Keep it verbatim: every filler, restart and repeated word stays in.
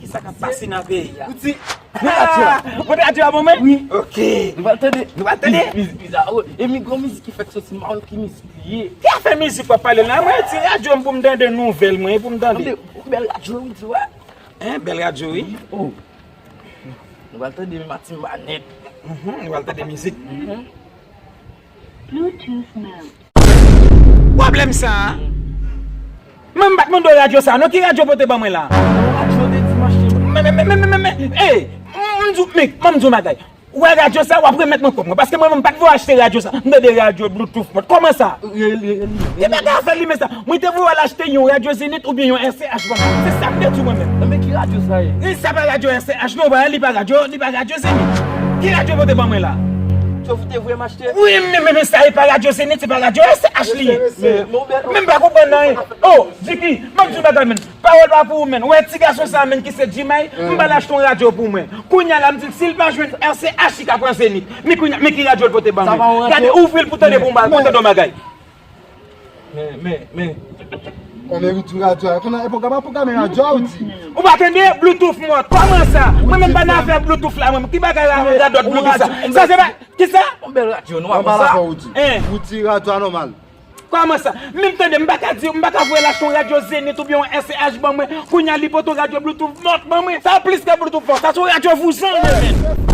Sa k ap pase nan peyi a. Ou di, men radyo a. Ou pote radyo a ban mwen? Wi. Ok. Nou pral tande. Nou pral tande? Mizik bizarre. E mi gwo mizik ki fèk soti, m pa konn ki mizik li ye. Ki afè mizik w ap pale la? Mwen ti radyo m pou m tande nouvèl mwen, pou m tande. Tande, yon bèl radyo, wi, di wè. Hein, bèl radyo, wi. Oh. Nou pral tande Matimba nèt. Mhm, nou pral tande mizik. Mhm. Bluetooth mode. Pwoblèm sa a. Mwen m pa t mande w radyo sa a, non, ki radyo w pote ban mwen la? Radyo de dimanch. Men, men, men, men, men, men, men, ey, m, m di w, men, ban m di w yon bagay. Ou wè radyo sa a, w ap remèt mwen kòb mwen, paske mwen menm m pa t vle w achte radyo sa a. M tande radyo Bluetooth mode. Kòman sa? E bagay afè li men sa. Mwen te vle w al achte yon radyo Zenith oubyen yon R C H ban mwen. Se sa m te di w mwen menm. Men ki radyo sa ye? E sa pa radyo R C H non, ba, li pa radyo, li pa radyo Zenith. Ki radyo w pote ban mwen la? Sa w te vle m achte? Wi, men, men, men sa e pa radyo Zenith, se pa radyo R C H li ye. Men, men, men, men m pa konprann anyen. Oh, Vicky, ban m di w bagay menm. Pawòl pa pou ou menm. Ou wè ti gason sa menm ki se Jimay, m ba l achte yon radyo pou mwen. Kounye a la m di l si l pa jwenn R C H li ka pran Zenith. Men kounye a, men ki radyo l pote ban mwen. Gade, ouvri l pou tande pou m ba, pou tande yon bagay. Men, men, men. Ou merite yon radyo a. Kounye a, e pwogram ap pwograme radyo a ou di. Ou pa tande? Bluetooth mode. Kòman sa? Mwen menm pa nan afè Bluetooth la, mwen. Ki bagay la, radòt Bluetooth sa? Sa se pa, ki sa? Yon bèl radyo, nou pa konsa. Ou di radyo a nòmal. Kòman sa? Men m tande, m pa ka di, m pa ka voye l achte yon radyo Zenith oubyen yon R C H ban mwen. Kounye a, li pote yon radyo Bluetooth mode ban mwen. Sa plis ke Bluetooth mode. Sa se yon radyo vouzan, men.